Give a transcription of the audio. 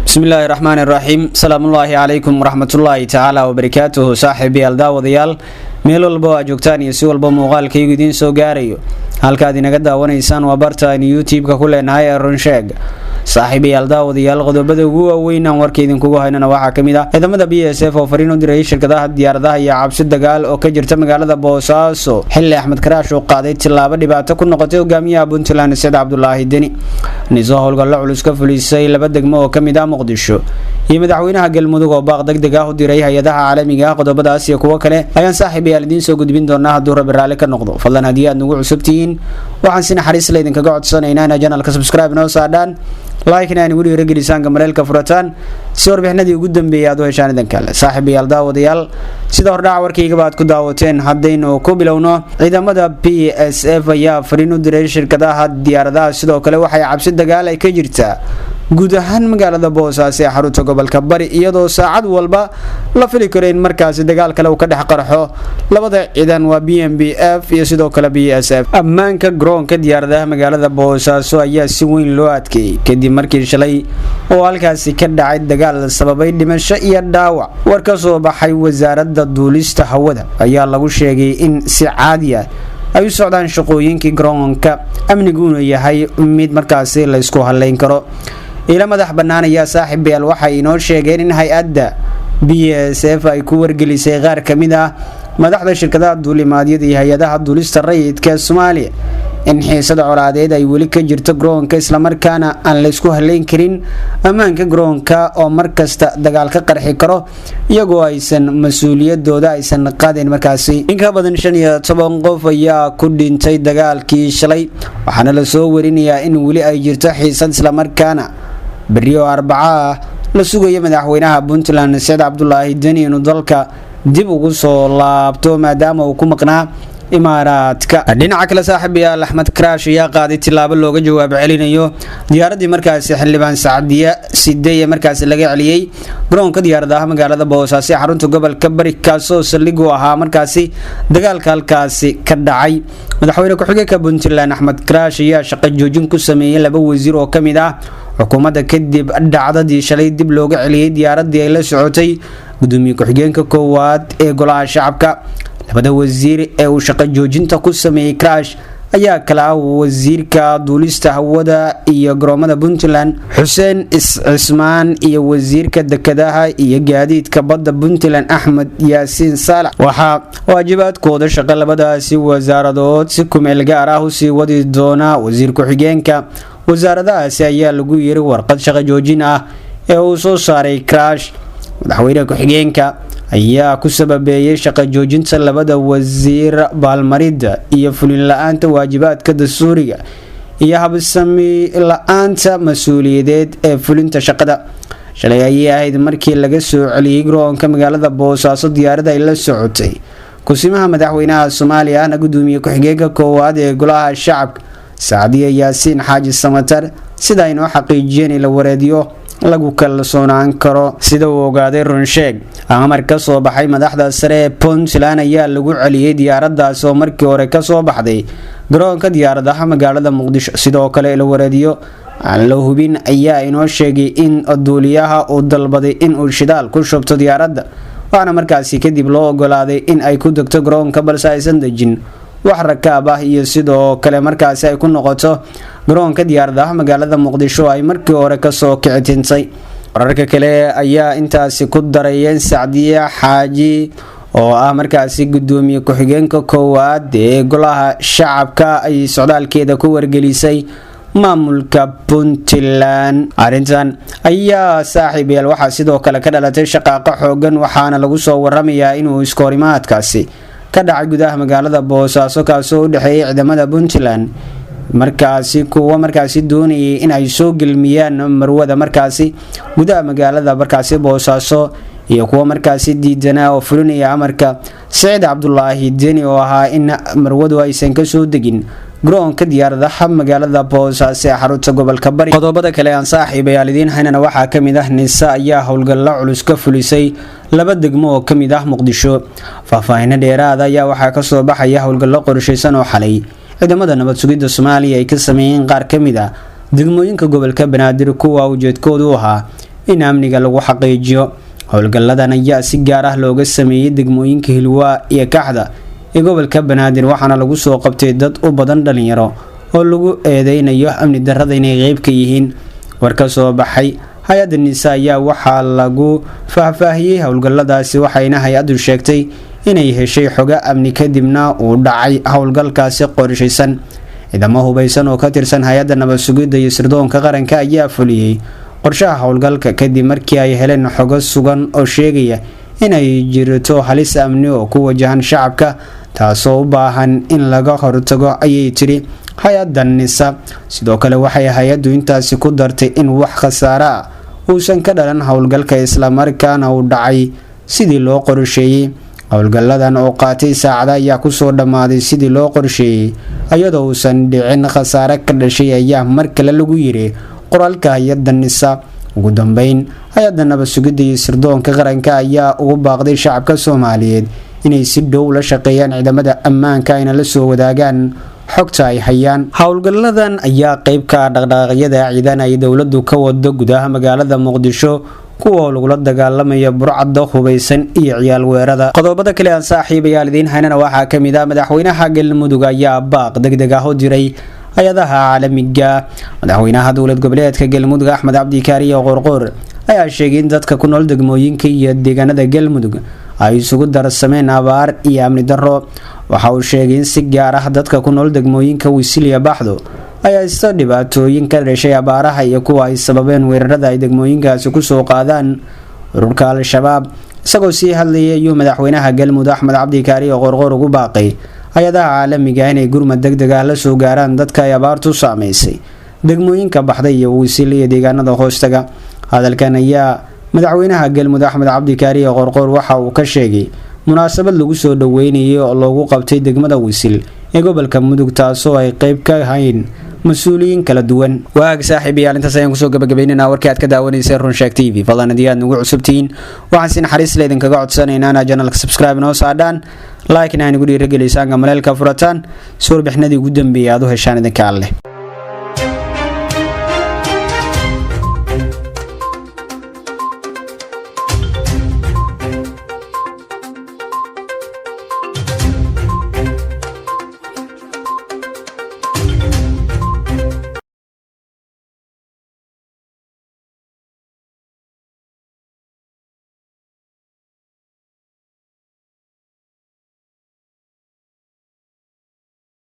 Bismillaahi raxmaani raxiim. Salaamullaahi calaykum waraxmatullaahi tacaala wabarakaatuhu. Saaxiibayaal, daawadayaal, meel walba oo aad joogtaan iyo si walba muuqaalkaygu idiin soo gaarayo, halkaad inaga daawanaysaan waa barta aynu YouTube-ka ku leenahay ee Runsheeg. Saaxiibayaal, daawadayaal, qodobada ugu waaweyn aan warka idinkugu haynana waxaa kamid ah ciidamada BSF oo fariin u diray shirkadaha diyaaradaha iyo cabsi dagaal oo ka jirta magaalada Boosaaso, xilli Axmed Karaash uu qaaday tillaabo dhibaato ku noqotay hogaamiyaha Puntland Said Cabdulaahi Deni. Niso howlgallo culus ka fulisay laba degmo oo kamid ah Muqdisho, iyo madaxweynaha Galmudug oo baaq degdeg ah u diray hay-adaha caalamiga ah. Qodobadaas iyo kuwo kale ayaan saaxiibayaal idiin soo gudbin doonaa hadduu Rabi raalli ka noqdo. Fadlan, haddii aad nagu cusub tihiin, waxaan si naxariis la idinkaga codsanaynaa inaa channelka subscribe noo saadhaan, like-na aan igu dhiiragelisaan, gambaleelka furataan si warbixinadii ugu dambeeyay aad u heshaan idan kale. Saaxiibayaal, daawadayaal, sida hordhaca warkaygaba aad ku daawateen, haddaynu ku bilowno, ciidamada BSF ayaa fariin u diray shirkadaha diyaaradaha. Sidoo kale waxay cabsi dagaal ay ka jirtaa guud ahaan magaalada Boosaaso ee xarunta gobolka Bari, iyadoo saacad walba la fili karo in markaasi dagaal kale uu ka dhex qarxo labada ciidan, waa BMBF iyo sidoo kale BSF. Ammaanka garoonka diyaaradaha magaalada Boosaaso ayaa si weyn loo adkeeyey kadib markii shalay oo halkaasi ka dhacay dagaal sababay dhimasho iyo dhaawac. War ka soo baxay Wasaaradda Duulista Hawada ayaa lagu sheegay in si caadi ah ay u socdaan shaqooyinkii garoonka, amniguuna yahay mid markaasi la ysku haleyn karo. Ila madax bannaan ayaa, saaxiibayaal, waxay inoo sheegeen in hay-adda BSF ay ku wargelisay qaar ka mid ah madaxda shirkadaha duulimaadyada iyo hay-adaha duulista rayidka ee Soomaaliya in xiisada colaadeed ay weli ka jirto garoonka, islamarkaana aan laysku haleyn karin ammaanka garoonka oo markasta dagaal ka qarxi karo, iyagoo aysan mas-uuliyadooda aysan qaadayn. Markaasi in ka badan 15 qof ayaa ku dhintay dagaalkii shalay, waxaana lasoo warinayaa in weli ay jirto xiisad, islamarkaana berri oo Arbaca ah la sugayo madaxweynaha Puntland Saciid Cabdulaahi Deni inuu dalka dib ugu soo laabto, maadaama uu ku maqnaa Imaaraadka. Dhinaca kale, saaxiibayaal, Axmed Karaash ayaa qaaday tilaabo looga jawaab celinayo diyaaraddii markaasi xildhibaan Sacdiya Sidey ee markaasi laga celiyey garoonka diyaaradaha magaalada Boosaaso ee xarunta gobolka Bari, kaasoo saldhig u ahaa markaasi dagaalka halkaasi ka dhacay. Madaxweyne ku-xigeenka Puntland Axmed Karaash ayaa shaqo joojin ku sameeyey laba wasiir oo kamid ah xukuumadda kadib dhacdadii shalay dib looga celiyey diyaaradii ay la socotay gudoomiye ku-xigeenka koowaad ee golaha shacabka. Labada wasiir ee uu shaqo joojinta ku sameeyey Karaash ayaa kala ah wasiirka duulista hawada iyo garoomada Puntland Xuseen Cismaan iyo wasiirka dekedaha iyo gaadiidka badda Puntland Axmed Yaasiin Saalax. Waxaa waajibaadkooda shaqo labadaasi wasaaradood si kumeel gaar ah usii wadi doona wasiir ku-xigeenka wasaaradahaasi, ayaa lagu yiri warqad shaqo joojin ah ee uu soo saaray Karaash. Madaxweyne ku-xigeenka ayaa ku sababeeyey shaqo joojinta labada wasiir baalmaridda iyo fulin la-aanta waajibaadka dastuuriga iyo habsami la-aanta mas-uuliyadeed ee fulinta shaqada. Shalay ayay ahayd markii laga soo celiyey garoonka magaalada Boosaaso diyaarada ay la socotay kusimaha madaxweynaha Soomaaliya ahna gudoomiye ku-xigeenka koowaad ee golaha shacabka Sacdiya Yaasiin Xaaji Samatar, sida aynoo xaqiijiyeen ila wareedyo lagu kalsoonaan karo. Sida uu ogaaday Runsheeg, amar ka soo baxay madaxda sare ee Puntland ayaa lagu celiyey diyaaradaas oo markii hore kasoo baxday garoonka diyaaradaha magaalada Muqdisho. Sidoo kale, ila wareedyo aan la hubin ayaa inoo sheegay in duuliyaha uu dalbaday inuu shidaal ku shubto diyaaradda, waxaana markaasi kadib loo ogolaaday in ay ku degto garoonka, balse aysan dejin wax rakaab ah, iyo sidoo kale markaasi ay ku noqoto garoonka diyaaradaha magaalada Muqdisho ay markii hore kasoo kicitintay. Wararka kale ayaa intaasi ku darayeen Sacdiye Xaaji oo ah markaasi gudoomiye ku-xigeenka koowaad ee golaha shacabka ay socdaalkeeda ku wargelisay maamulka Puntland. Arrintan ayaa, saaxiibayaal, waxaa sidoo kale ka dhalatay shaqaaqo xoogan, waxaana lagu soo waramayaa inuu iskoorimaadkaasi ka dhacay gudaha magaalada Boosaaso, kaasoo u dhexeeyay ciidamada Puntland markaasi kuwa markaasi doonayay in ay soo gelmiyaan marwada markaasi gudaha magaalada markaasi Boosaaso, iyo kuwa markaasi diidanaa oo fulinaya amarka Saciid Cabdulaahi Deni oo ahaa in marwadu aysan kasoo degin garoonka diyaaradaha magaalada Boosaaso ee xarunta gobolka Bari. Qodobada kale aan saaxiibayaal idiin haynana waxaa kamid ah Nisa ayaa howlgallo culus ka fulisay laba degmo oo kamid ah Muqdisho. Faahfaahino dheeraada ayaa waxaa kasoo baxaya howlgallo qorshaysan oo xalay ciidamada nabad sugidda Soomaaliya ay ka sameeyeen qaar ka mid ah degmooyinka gobolka Banaadir, kuwa ujeedkoodu u ahaa In amniga lagu xaqiijiyo. Howlgalladan ayaa si gaar ah looga sameeyey degmooyinka Hilwaa iyo Kaxda ee gobolka Banaadir, waxaana lagu soo qabtay dad u badan dhalinyaro oo lagu eedeynayo amni darrada inay qeyb ka yihiin. War ka soo baxay hay-adda NISA ayaa waxaa lagu faahfaahiyey howlgalladaasi, waxayna hay-addu sheegtay inay heshay xogo amni, kadibna uu dhacay howlgalkaasi qorshaysan. Ciidamo hubaysan oo ka tirsan hay-adda nabad sugidda iyo sirdoonka qaranka ayaa fuliyey qorshaha howlgalka, kadib markii ay heleen xogo sugan oo sheegaya inay jirto halis amni oo ku wajahan shacabka, taasoo u baahan in laga hortago, ayay tiri hay-adda NISA. Sidoo kale waxay hay-addu intaasi ku dartay in wax khasaare ah uusan ka dhalan howlgalka, islamarkaana uu dhacay sidii loo qorsheeyey. Howlgalladan oo qaatay saacada ayaa kusoo dhammaaday sidii loo qorsheeyey, iyadoo uusan dhicin khasaare ka dhashay, ayaa mar kale lagu yiri qoraalka hay-adda NISA. Ugu dambeyn, hay-adda nabad sugidda iyo sirdoonka qaranka ayaa ugu baaqday shacabka Soomaaliyeed inay si dhow la shaqeeyaan ciidamada ammaanka, ayna la soo wadaagaan xogta ay hayaan. Howlgalladan ayaa qeyb ka ah dhaqdhaqaaqyada ciidan ay dowladu ka wado gudaha magaalada Muqdisho, kuwa lagula dagaalamaya burcadda hubaysan iyo ciyaal weerada. Qodobada kale aan saaxiibayaal idiin haynana waxaa ka mid ah: madaxweynaha Galmudug ayaa baaq degdeg ah u diray hay-adaha caalamiga. Madaxweynaha dowlad goboleedka Galmudug, Axmed Cabdi Kaariye Qoorqoor, ayaa sheegay in dadka ku nool degmooyinka iyo deegaanada Galmudug ay isugu darsameen abaar iyo amni darro. Waxa uu sheegay in si gaar ah dadka ku nool degmooyinka Wisiliya Baxdo ay haysto dhibaatooyin ka dhashay abaaraha iyo kuwa ay sababeen weerarada ay degmooyinkaasi kusoo qaadaan ururka Al-Shabaab. Isagoo sii hadlayay ayuu madaxweynaha Galmudug, Axmed Cabdi Kaariye Qoorqoor, ugu baaqay hay-adaha caalamiga inay gurmad degdeg ah la soo gaaraan dadka ay abaartu saameysay degmooyinka Baxday iyo Wisil iyo deegaanada hoostaga. Hadalkan ayaa madaxweynaha Galmudug, Axmed Cabdi Kaariye Qoorqoor, waxa uu ka sheegay munaasabad lagu soo dhaweynayay oo loogu qabtay degmada Wisil ee gobolka Mudug, taasoo ay qeyb ka hayn mas-uuliyiin kala duwan. Waag saaxiibayaal, intaas ayaan kusoo gabagabaynaynaa warkii aad ka daawanayseen Runsheeg TV. Fadlan haddii aad nagu cusubtihiin, waxaan si naxariis le idinkaga codsanaynaa inaa channelka subscribe noo saadhaan, like-na aan igu dhiirageliysaan, gamaleelka furataan, si warbixinadii ugu dambeeyay aad u heshaan. Idinka alleh.